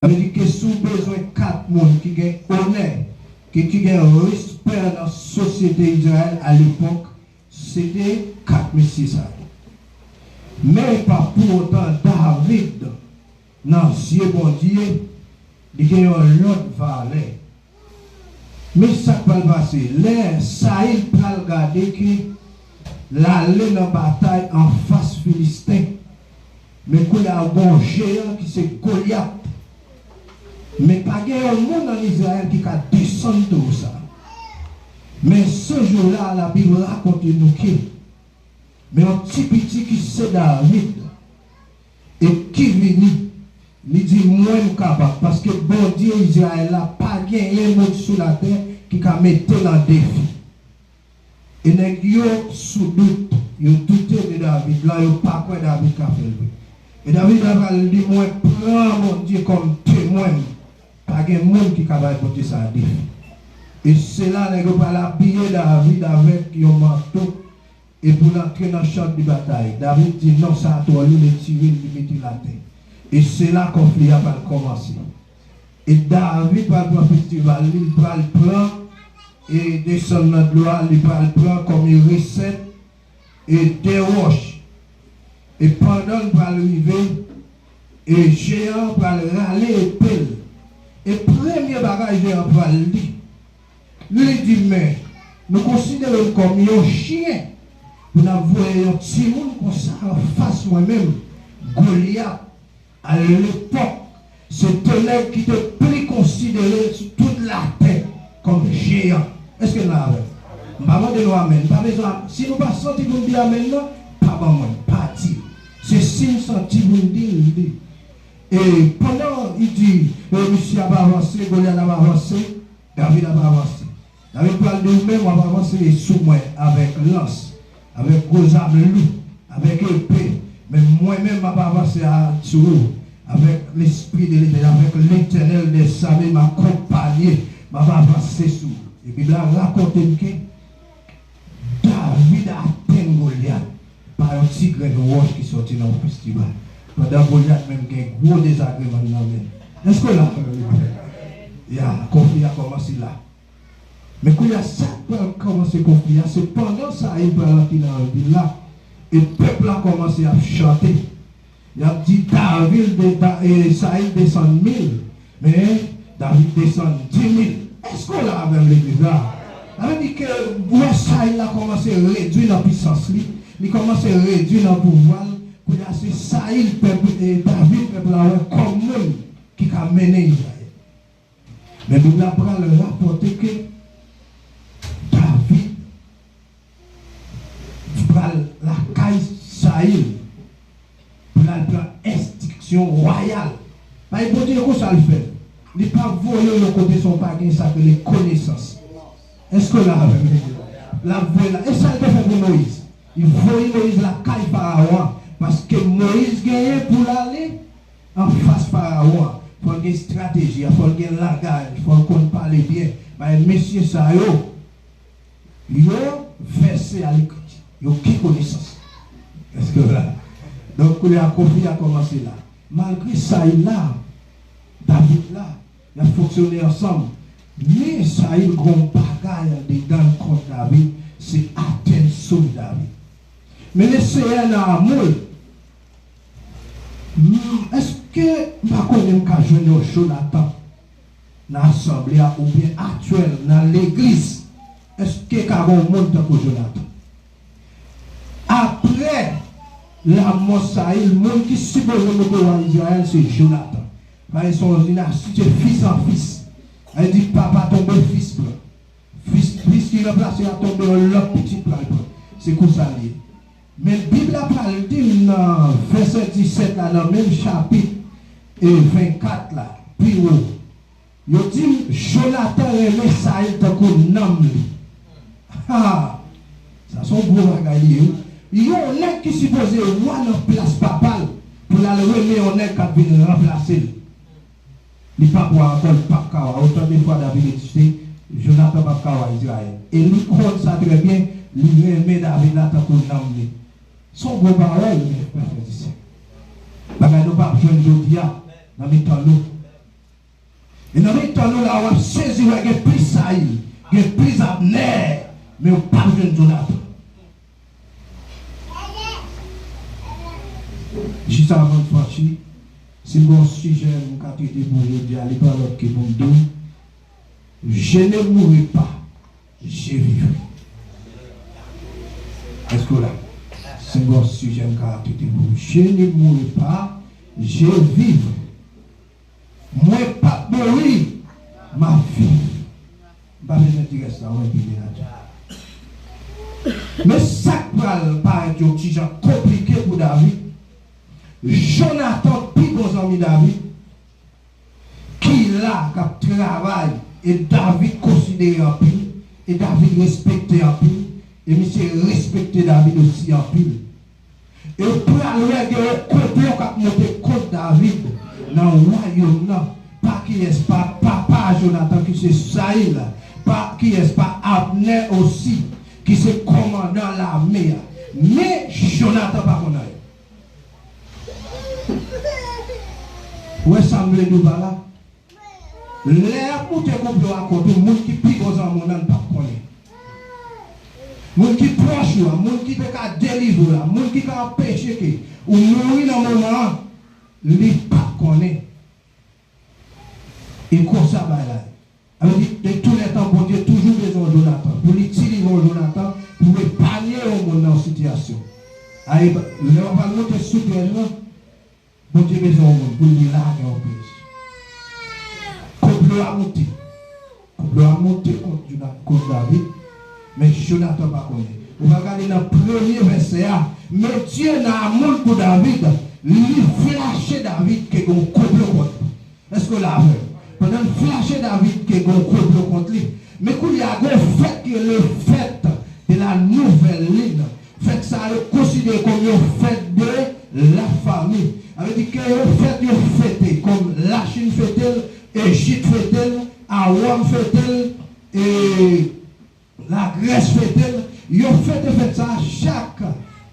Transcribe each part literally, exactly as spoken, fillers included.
Sa vle di ke si w bezwen kat moun ki gen onè, ke ki gen respè nan sosyete Izrayèl alepòk, se te kat mesye sa yo. Men pa pou otan David, nan zye Bondye, li gen yon lòt valè. Men sa k pral pase, lè Sayil pral gade ke l ale nan batay anfas Filisten, men kounye a gen yon jeyan ki se Golyat. Men pa gen yon moun ann Izrayèl ki ka desann towo sa. Men se jou la, Labib rakonte nou ke men yon ti piti ki se David, e ki vini, li di, "Mwen m kapab," paske Bondye Izrayèl la pa genyen moun sou latè ki ka mete l an defi. E nèg yo sou dout, yo doute de David la, yo pa kwè David ka fè l vre. E David la pral di, "Mwen pran Bondye kòm temwen m, pa gen moun ki ka bay Bondye sa defi." E se la nèg yo pral abiye David avèk yon manto, e pou l antre nan chan de batay. David di, "Non, sa a twò lou," li tire l, li mete l atè. E se la konfli a pral kòmanse. E David pral pran festival li, li pral pran e desann nan dlo a, li pral pran kòm resèt e de wòch. E pandan l pral rive, e jeyan an pral rale epe l. E premye bagay jeyan an pral di, li di, "Men, nou konsidere m kòm yon chen pou n ap voye yon timoun konsa anfas mwen menm, Golyat." Alepòk, se te nèg ki te pli konsidere sou tout latè kòm jeyan. Èske n la avè m? M pa mande nou amèn. M pa bezwen, si nou pa santi pou n di amèn nan, pa ban mwen, pa di l. Se si n santi pou n di l, n di l. E pandan li di, e, misye ap avanse, Golyat ap avanse, David ap avanse. David pral di, "Ou menm w ap avanse sou mwen avèk lans, avèk gwo zam lou, avèk epe, men mwen menm m ap avanse a, sou ou avèk Lespri de Letènèl, avèk Letènèl dèzame m akonpanye, m ap avanse sou ou." E Bib la rakonte n ke David atenn Golyat pa yon ti grenn wòch ki sòti nan yon festival, pandan Golyat menm gen gwo dezagreman nan men l. Èske w la avè m? Ya, konfli a kòmanse la. Men kounye a, sa k pral kòmanse konfli a, se pandan Sayil pral antre nan vil la, e pèp la kòmanse ap chante. Y ap di, "David de-, Da-, e, Sayil desann mil, men David desann di mil." Èske w la avè m, legliz la? Sa vle di ke lè Sayil la kòmanse redui nan pisans li, li kòmanse redui nan pouvwa l, kounye a se Sayil pèp, e, David pèp la wè kòm moun ki ka mennen Izrayèl. Men Bib la pral rapòte ke David pral lakay Sayil pou l al pran enstriksyon wayal. Bay Bondye konsa l fè. Li pa voye w yon kote san w pa gen sa k rele konesans. Èske w la avè m? L ap voye la. E sa l te fè pou Moyiz. Li voye Moyiz lakay Farawon an. Paske Moyiz genyen pou l ale anfas Farawon an. Fò l gen estrateji, fò l gen langaj, fò l konn pale byen. Bay mesye sa yo, yo vèse a lekriti. Yo gen konesans. Èske w la? Donk, kounye a, konfli a kòmanse la. Malgre Sayil la, David la, y ap fonksyone ansanm. Men Sayil gen yon bagay andedan l kont David, se atenn souf David. Men Lesenyè nan amou l, hmm, èske m pa konnen m ka jwenn yon Jonatan nan asanble a oubyen aktyèl nan legliz? Èske ka gen yon moun tankou Jonatan? Apre lanmò Sayil, moun ki sipoze mete wa Izrayèl se Jonatan. Paske se yon dinasti, se fis an fis. Sa vle di papa tonbe, fis pran. Fis, fis ki ranplase a tonbe, yon lòt pitit pral pran. Se konsa l ye. Men Bib la pral di m nan vèsè disèt la, nan menm chapit e vennkat la, pi wo. Yo di m, Jonatan renmen Sayil tankou nanm li. Ha! Sa se yon gwo bagay li ye, wi. Yon nèg ki sipoze wa nan plas papa l, pou l al renmen yon nèg k ap vin ranplase l. Li p ap wa ankò, li p ap ka wa. Otan de fwa David egziste, Jonatan p ap ka wa Izrayèl. E li konn sa trè byen, li renmen David la tankou nanm li. Se yon gwo pawòl, men frè, frè, sè. Bagay nou p ap jwenn jodi a nan mitan nou. Nou la, w ap sezi wè gen plis Sayil, gen plis Abnè, men w p ap jwenn Jonatan. Jis avan m franchi, si m gen yon sijè m ka trete pou jodi a, li pa lòt ke pou m di w, je ne mourrai pas, je vivrai. Èske w la? Si m gen yon sijè m ka trete pou w, je ne mourrai pas, je vivrai. Mwen p ap mouri, m ap viv. M pa bezwen di rès la, w enpile ladan. Men sa k pral parèt yon ti jan konplike pou David. Jonatan, pi bon zanmi David, ki la, k ap travay, e David konsidere anpil, e David respekte anpil, e misye respekte David osi anpil. E w pral wè gen yon konplo k ap monte kont David nan wayòm nan. Pa kiyès? Pa papa Jonatan ki se Sayil. Pa kiyès? Pa Abnè osi ki se kòmandan lame a. Men Jonatan pa konn anyen. Ou wè sa m vle di w pa la? Lè y ap moute konplo a kont ou, moun ki pi bon zanmi w nan p ap konnen. Moun ki pwòch ou a, moun ki te ka delivre w la, moun ki ka anpeche ke ou mouri nan moman an, li p ap konnen. E konsa bagay la ye. Sa vle di, de tou lè tan, Bondye toujou bezwen yon Jonatan pou l itilize yon Jonatan pou epanye yon moun nan yon sitiyasyon. Ayi, lè w ap al monte sou pyèj lan, Bondye bezwen yon moun pou li lage yon pyèj. Konplo a monte. Konplo a monte kont Jona-, kont David, men Jonatan pa konnen. Ou va gade nan premye vèsè a, men Dye nan amoul pou David, li flache David ke gen yon konplo kont li. Èske w la avè m? Pandan l flache David ke gen yon konplo kont li, men kounye a gen yon fèt ki rele fèt de la nouvelle lune. Fèt sa a yo konsidere kòm yon fèt de la famille. Sa vle di ke yon fèt yo fete, kòm Lachin fete l, Ejip fete l, Awòm fete l, e Lagrès fete l. Yo fete fèt sa a chak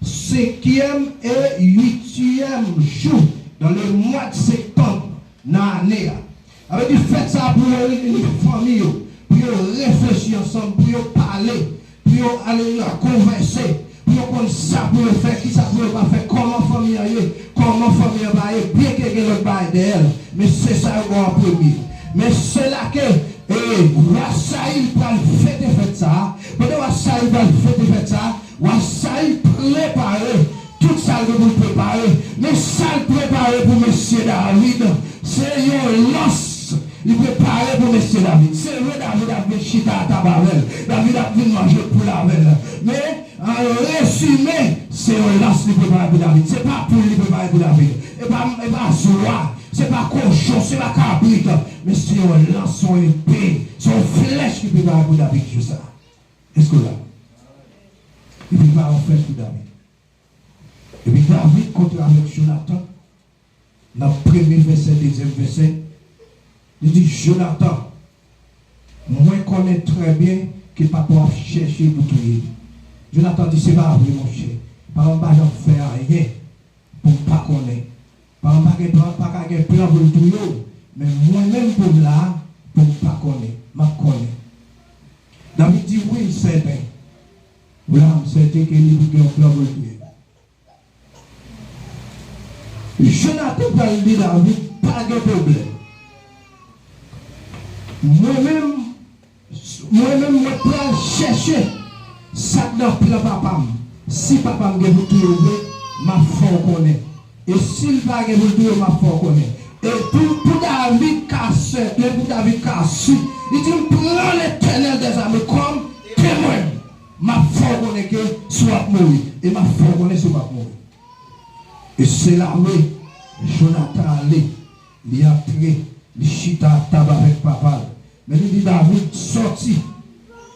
senkyèm e uityèm jou dans le mois de septembre nan ane a. Sa vle di fèt sa a pou yo reyini fanmi yo, pou yo reflechi ansanm, pou yo pale, pou yo, alelouya, konvèse, pou yo konn sa pou yo fè, kisa pou yo pa fè, kòman fanmi an ye, kòman fanmi an pa ye, byenke gen lòt bagay dèyè l, men se sa yo wè an premye. Men se la ke, e, wa Sayil pral fete fèt sa a. Pandan wa Sayil pral fete fèt sa a, wa Sayil prepare tout sa l gen pou l prepare. Men sa l prepare pou mesye David, se yon lans li prepare pou mesye David. Se vre, David ap vin chita atab avè l. David ap vin manje poul avè l. Men, an rezime, se yon lans li prepare pou David. Se pa poul li prepare pou David. E pa, e pa zwa. Se pa kochon, se pa kabrit. Men se yon lans, se yon epe, se yon flèch li prepare pou David jou sa a. Èske w la? Li prepare yon flèch pou David. Epi David kontre avèk Jonatan nan premye vèsè, dezyèm vèsè. Li di, Jonatan, mwen konnen trè byen ke papa w ap chèche pou touye li. Jonatan di, se pa vre, monchè. Papa m pa janm fè anyen pou m pa konnen. Papa m pa gen plan, pa ka gen plan pou l touye w. Men mwen menm pou m la, pou m pa konnen, m ap konnen. David di, wi, m sèten. Wi, m sèten ke li pou gen yon plan pou l touye m. Jonatan pral di David, pa gen pwoblèm. Mwen menm, mwen menm, mwen pral chèche sa k nan plan papa m. Si papa m gen pou touye w vre, m ap fè w konnen. E si l pa gen pou l touye w, m ap fè w konnen. E pou, pou David ka sèten, pou David ka si, li di, m pran Letènèl dèzame kòm temwen m. M ap fè w konnen ke si w ap mouri, e m ap fè w konnen si w p ap mouri. E se la vre, Jonatan ale, li antre, li chita atab avèk papa l. Men li di David, sòti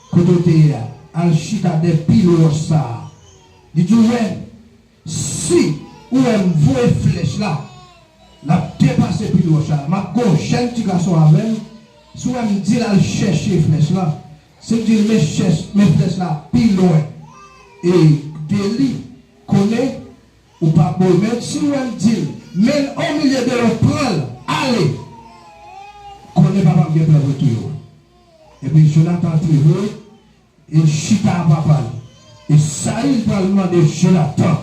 kote w te ye a, al chita dèyè pil wòch sa a. Li di, w wè, si ou wè m voye flèch la, l ap depase pil wòch la. M ap gen yon jèn ti gason avè m. Si w wè m di l al chèche flèch la, si m di l men chèch, men flèch la pi lwen e de li, konnen ou p ap mouri. Men si w wè m di l, men l o milye de yo, pran l, ale, konnen papa m gen plan pou l. Epi Jonatan antre vre, e chita a papa l. E Sayil pral mande Jonatan,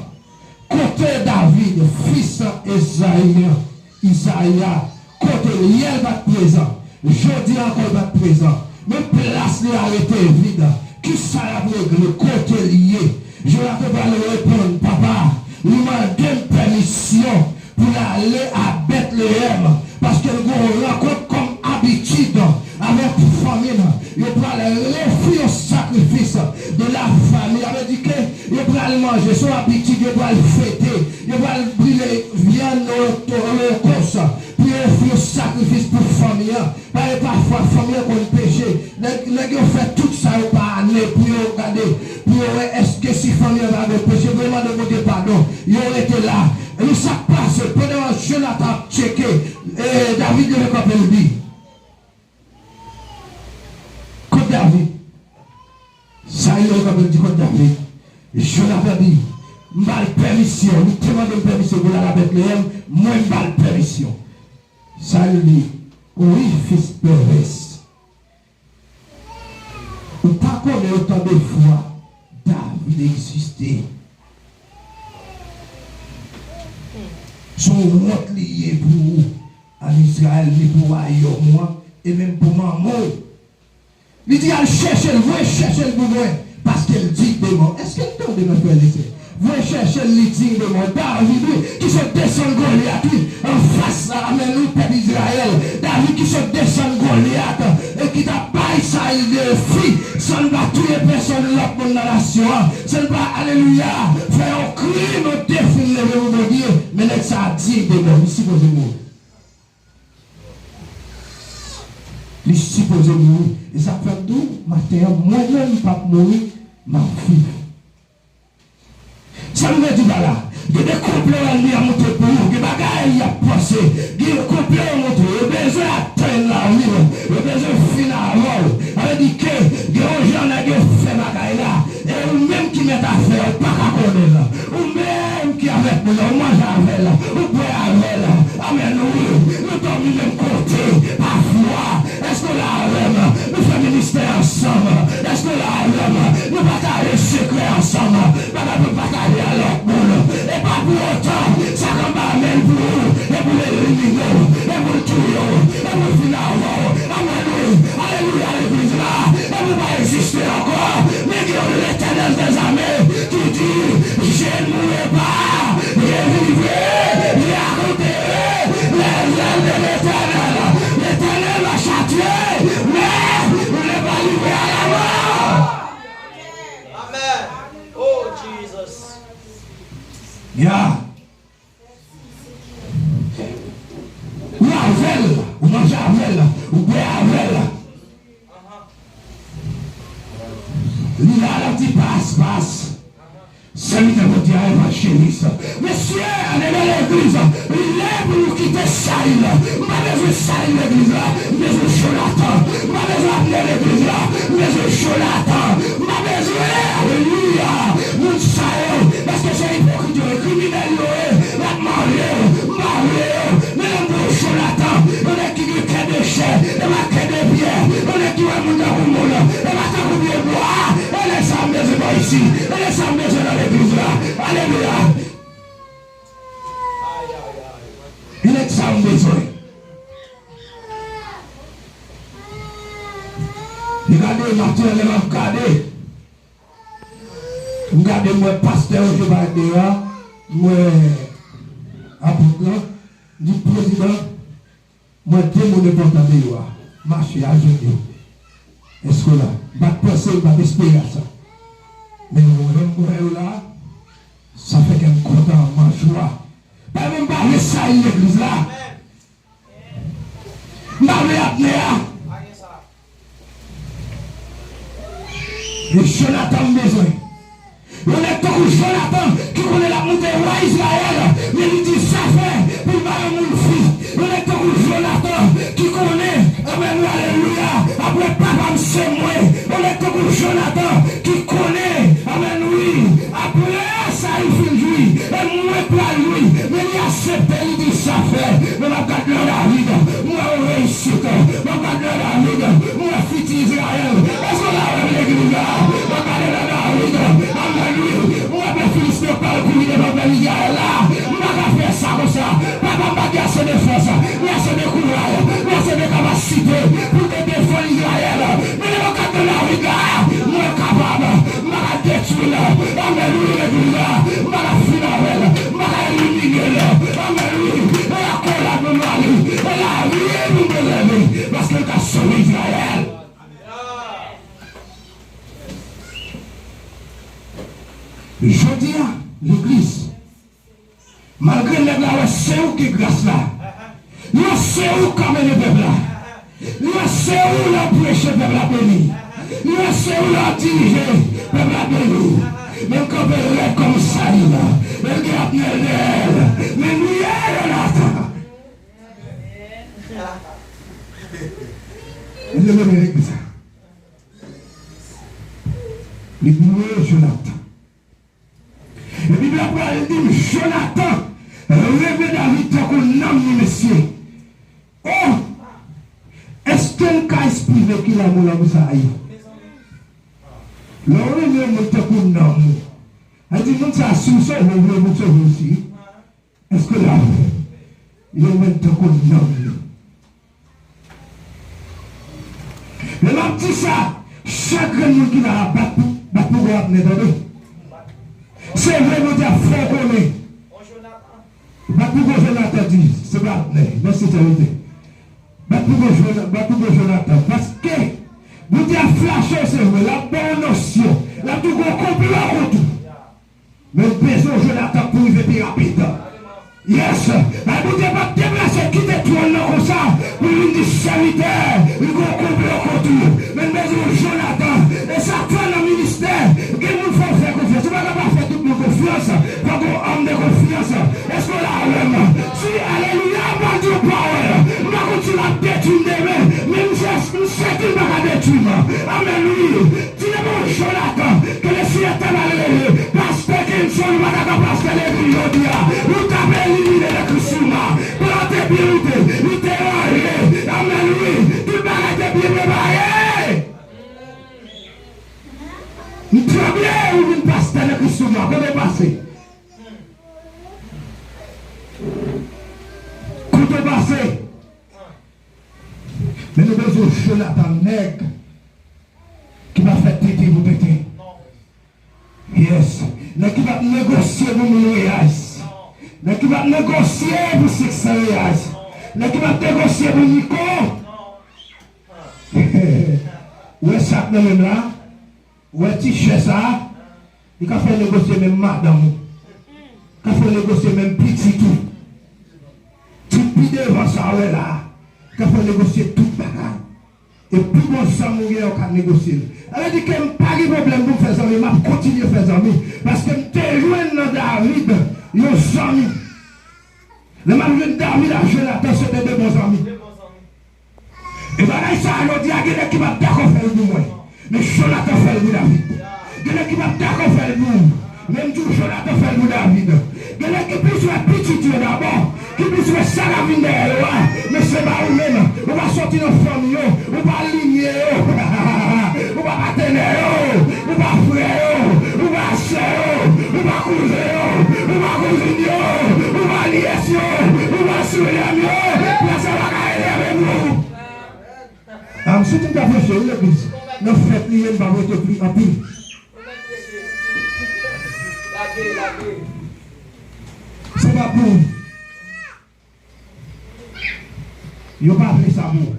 kote David, fis a Ezayi a, Izayi a, kote l ye l pa t prezan. Jodi a ankò l pa t prezan. Men plas li a rete vid. Kisa l ap regle? Kote l ye? Jonatan pral reponn, papa, li mande m pèmisyon pou l ale a Betleyèm, paske l gen yon rankont kòm abitid avèk fanmi l. Yo pral ofri yon sakrifis de la famille. Sa vle di ke yo pral manje, se yon abitid, yo pral fete, yo pral brile vyann olokòs pou yo ofri yon sakrifis pou fanmi an. Paske pafwa, fanmi an konn peche. Nèg, nèg yo fè tout sa yo pa ale pou yo gade, pou yo wè èske si fanmi an pa gen peche, pou yo mande Bondye padon. Yo rete la. E men sa k pase, pandan Jonatan ap tcheke, e, David leve kanpe, l di, kot David? Sayil leve kanpe, l di, kot David? Jonatan di, m ba l pèmisyon, li te mande m pèmisyon pou l al a Betleyèm, mwen m ba l pèmisyon. Sayil di, wi, fis pèvès. Ou pa konnen otan de fwa David egziste. Se yon wont li ye pou ou ann Izrayèl, ni pou wayòm ou an, e menm pou manman w. Li di, al chèche l, voye chèche l pou mwen, paske l diy de mò. Èske n tande, mè frè e sè? Voye chèche l, li diy de mò. David, wi, ki sot desann Golyat, wi, anfas, amèn, wi, pèp Izrayèl. David ki sot desann Golyat, e ki t ap bay Sayil defi, san l pa touye pèsonn lòt moun nan nasyon an, san l pa, alelouya, fè yon krim, yon defi l leve pou Bondye. Men nèg sa a diy de mò, li sipoze mouri. Li sipoze mouri. E sa k fè m di w, maten an, mwen menm m p ap mouri, m ap viv. Sa m vle di pa la, gen de konplo ènmi an monte pou ou, gen bagay y ap panse, gen konplo yo monte, yo bezwen atenn lavi w, yo bezwen fin avè w. Sa vle di ke gen yon jan nèg yo fè bagay la, e ou menm ki mèt afè a, ou pa ka konnen l. Ou menm ki avèk moun nan, ou manje avè l, ou bwè avè l. Amèn, wi. Nou dòmi menm kote, pafwa. Èske w la avè m? Nou fè ministè ansanm. Èske w la avè m? Nou pataje sekrè ansanm. Bagay pou n pataje a lòt moun. E pa pou otan, sa k anba men l pou ou, e pou l elimine w, e pou l touye w, e pou l fin avè w. Amèn, wi. Alelouya, legliz la. E pou w pa egziste ankò. Men gen yon Letènèl dèzame ki di, je ne mourrai pas, je vivrai, j'ai enterré les œuvres de l'Éternel. L'Éternel m'a châtié, mais je ne l'ai pas livré à la mort. Amen. Oh, Jesus. Yeah. Ou avè l, ou manje avè l, ou bwè avè l. Li la, l ap di, pas, pas. Sèvitè Bondye a evanjelis. Mesye, andedan legliz, li lè pou nou kite Sayil. M pa bezwen Sayil legliz la, m bezwen Jonatan. M pa bezwen Abnè legliz la, m bezwen Jonatan. M pa bezwen, alelouya, moun sa yo, paske se ipokrit yo ye, kriminèl yo ye, y ap manje w, m pa vle yo. Men lè m voye Jonatan, yon nèg ki gen kè de chè, e pa kè de pyè, yon nèg ki wè moun tankou moun, e pa tankou pye bwa, e nèg sa a m bezwen bò isi, e nèg sa a m bezwen nan legliz la. Alelouya! E nèg sa a m bezwen. Li gade maten an, lè m ap gade. M gade, m wè pastè Roger parèt deyò a, m wè apot lan, m di, prezidan, m wè de moun enpòtan deyò a, mache al jwenn yo. Èske w la? M pa t panse, m pa t espere a sa. Men lè m wè yo la, sa fè kè m kontan, m an jwa. Paske m pa vle Sayil legliz la. M pa vle Abnè a. E Jonatan m bezwen. Yon nèg tankou Jonatan ki konnen l ap moute wa Izrayèl, men li diy sa fè pou l ba yon moun fi. Yon nèg tankou Jonatan ki konnen, amèn, wi, alelouya, apre papa m se mwen. Yon nèg tankou Jonatan ki konnen, amèn, wi, apre Sayil fin jwi, e mwen pral jwi. Men li aksepte, li diy sa fè. Men m ap gad nan David, m wè yon reyisit. M ap gad nan David, m wè fiti Izrayèl. tonbe leve, paske l ka sove Izrayèl. Jodi a, legliz, malgre nèg la wè se ou ki gras la, li wè se ou k ap ede pèp la, li wè se ou lè w preche pèp la beni, li wè se ou lè w dirije pèp la beni, men l kanpe rèd kòm Sayil, men l gen Abnè dèyè l, men li ye Jonatan. Li leve legliz la. Li boure Jonatan. E Bib la pral di m, Jonatan renmen David tankou nanm li, mesye. Oh! Èske n ka esprime ki lanmou, lanmou sa a ye? Lè w renmen yon moun tankou nanm ou, sa di moun sa a, si w sove, w vle pou l sove osi. Èske l ap renmen l tankou nanm li? Men m ap di sa, chak grenn moun ki la a, bat pou, bat pou kò Abnè, tande. Se vre, Bondye ap fè w konnen. Bat pou kò Jonatan, di, se pa Abnè. Mèsi, Trinite. Bat pou kò Jona-, bat pou kò Jonatan. Paske Bondye ap flache w, se vre, l ap ba w nosyon, l ap di w gen yon konplo kont ou. Men l bezwen w Jonatan pou rive pi rapid. Yes. Bay Bondye p ap deplase kite twòn nan konsa pou l vin di sèvitè, li gon konplo kont ou. Men l bezwen w Jonatan. E sa fè nan ministè, gen moun fò w fè konfyans. Ou pa ka pa fè tout moun konfyans. Fò gon homme de confiance. Èske w la avè m? Si, alelouya, m pral di yon pawòl. M pa konn si l ap detwi m demen, men m sèten, m sèten l pa ka detwi m. Amèn, wi. Di devan Jonatan, ke le Seyè etènèl leve. Pastè Kenson, ou pa ta ka pastè legliz jodi a. Ou t ap elimine nan Kris ou la. Plante pye ou te, ou te ranje. Amèn, wi. Tout bagay te byen prepare. M tranble, ou vin pastè nan Kris ou la. Kote w pase? Kote w pase? Men nou bezwen Jonatan, nèg ki p ap fè tenten pou tenten. Yes. Nèg ki p ap negosye pou moun reyaz. Nèg ki p ap negosye pou sèks reyaz. Nèg ki p ap negosye pou miko. Ou wè sa k nan men m la? Ou wè ti chè sa a? Li ka fè w negosye menm madanm ou. Li ka fè w negosye menm pitit ou. Ti pi devan sa w wè la a. Li ka fè w negosye tout bagay. E pi bon zanmi w gen, ou ka negosye l. Sa vle di ke m pa gen pwoblèm pou m fè zanmi, m ap kontinye fè zanmi. Paske m te jwenn nan David yon zanmi. Lè m ap jwenn David ak Jonatan, se te de bon zanmi. E bagay sa a, jodi a, gen nèg ki p ap dakò fè l pou mwen. Men Jonatan fè l pou David. Gen nèg ki p ap dakò fè l pou ou. Men m di w, Jonatan fè l pou David. Gen nèg ki plis wè pitit yo dabò, ki plis wè sa k ap vin dèyè yo a. Men se pa ou menm. Ou pa sòti nan fanmi yo. Ou pa linye yo. Ou pa patenè yo. Ou pa frè yo. Ou pa sè yo. Ou pa kouzen yo. Ou pa kouzin yo. Ou pa nyès yo. Ou pa soulèm yo. Plas la pa ka rezève pou ou. A, m soti m ta preche, wi, legliz. Nan fèt li ye, m pa pote pli anpil. Se pa pou ou. Yo pa vle sa pou ou.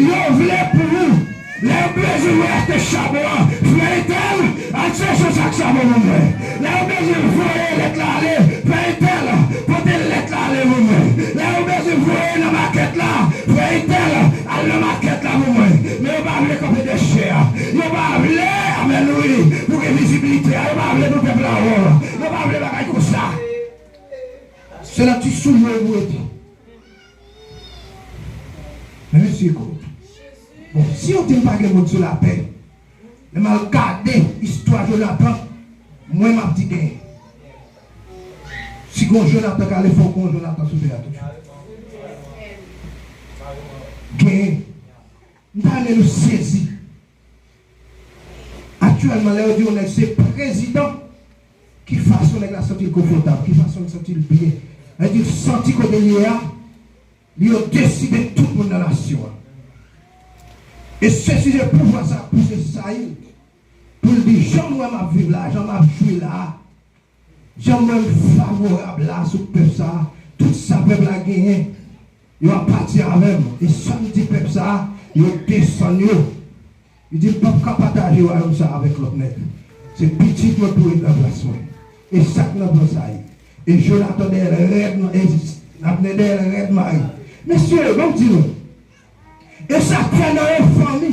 Yo vle pou ou. Lè yo bezwen yo achte chabon an, frè entèl, al chèche yon sak chabon pou mwen. Lè yo bezwen voye lèt la ale, frè entèl, pote lèt la ale pou mwen. Lè yo bezwen voye nan makèt la, frè entèl, al nan makèt la pou mwen. Men yo pa vle kanpe dèyè chè a. Yo pa vle, amèn, wi, pou gen vizibilite a. Yo pa vle pou pèp la wè w. Yo pa vle bagay konsa. Se nan ti soulye yo pou rete. Men mesye, bon, si yo di m pa gen moun sou latè, lè m al gade istwa Jonatan, mwen m ap di genyen. Si gon Jonatan k ale, fò gon Jonatan sou tè a toujou. Genyen. M ta renmen nou sezi. Aktyèlman, lè yo di yon nèg se prezidan, ki fason nèg la santi l konfòtab, ki fason l santi l byen, lè di l santi kote l ye a, li yo deside tout moun nan nasyon an. E se sijè pouvwa sa ap pouse Sayil pou l di, jan m wè m ap viv la, jan m ap jwi la, jan m wè m favorab la sou pèp sa a, Tout sa pèp la genyen, yo ap pati avè m. E sa m di pèp sa a, yo desann yo. Li di, m p ap ka pataje wayòm sa a avèk lòt nèg. Se pitit mwen pou ret nan plas mwen. E sa k nan plan sa a ye. E Jonatan dèyè l rèd, e Abnè dèyè l rèd mare. Mesye, ban m di nou, e sa k fè nan yon fanmi,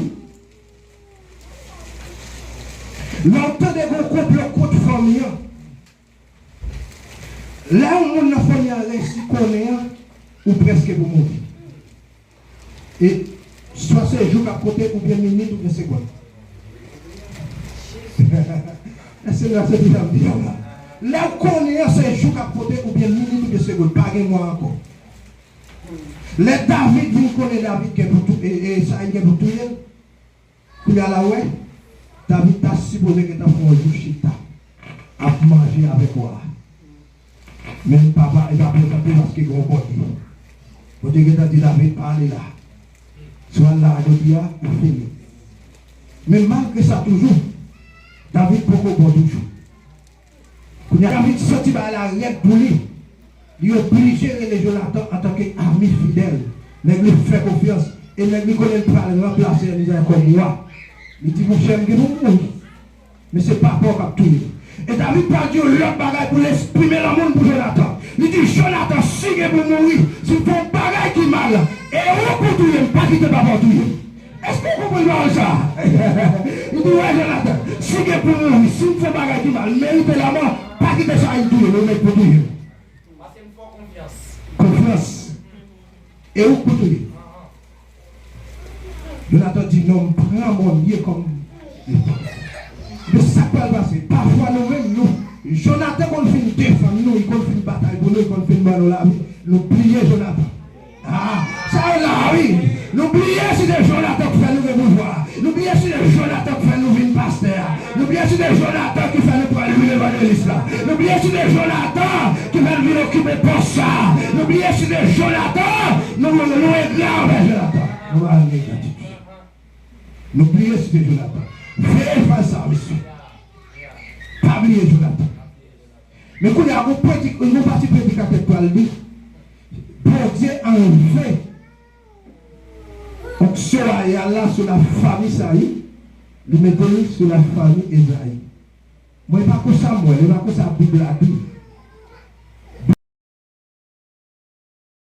lè w tande gen yon konplo kont fanmi an, lè yon moun nan fanmi an resi konnen an, ou prèske pou mouri. E swa se jou k ap konte, oubyen minit, oubyen segonn. Èske nou aksepte sa m di a la? Lè w konnen an, se jou k ap konte, oubyen minit, oubyen segonn. Pa gen mwa ankò. Lè David vin konnen David gen pou tou, e, e Sayil gen pou touye l, kounye a la, w wè, David ta sipoze gentan fè yon jou chita ap manje avèk wa a. Men papa, e pa prezante paske gen yon bòde. Bòde gentan di David, pa ale la. Si w al la jodi a, ou fini. Men malgre sa toujou, David poko bon toujou. Kounye a David santi bagay la rèd pou li. Li oblije rele Jonatan antanke ami fidèl, nèg li fè konfyans, e nèg li konnen l pral ranplase Elisa kòm wa. Li di, monchè, m gen pou m mouri. Men se papa w k ap touye m. E David pral di yon lòt bagay pou l eksprime lanmou l pou Jonatan. Li di, Jonatan, si gen pou m mouri, si m fè yon bagay ki mal, e ou pou touye m, pa kite papa w touye m. Èske w konprann pawòl sa a? Li di, wè, Jonatan, si gen pou m mouri, si m fè yon bagay ki mal, m merite lanmò, pa kite Sayil touye m, ou mèt pou touye m. Paske m fè w konfyans. Konfyans. E ou k pou touye. Jonatan di, non, m pran mòn ye kòm defans. Men sa k pral pase, pafwa nou menm, nou, Jonatan konn fin defann nou, li konn fin batay pou nou, li konn fin ban nou lavi, nou bliye Jonatan. Ah, sa yo la, wi. Nou bliye si se Jonatan k fè nou gen pouvwa. Nou bliye si se Jonatan k fè nou vin pastè a. Nou bliye si se Jonatan ki fè nou pran lwil evanjelis la. Nou bliye si se Jonatan ki fè nou vin okipe pòs sa a. Nou bliye si se Jonatan, nou, nou, nou engra anvè Jonatan. Nou pa renmen gratitid. Nou bliye si se Jonatan. Veye fraz sa a, mesye. Pa bliye Jonatan. Men kounye a, yon predik-, yon pati predikatè k pral di, Bondye anlve onksyon wayal la sou lafanmi Sayil, li mete l sou lafanmi Ezayi. Mwen, e pa konsa m wè l, e pa konsa Bib la di.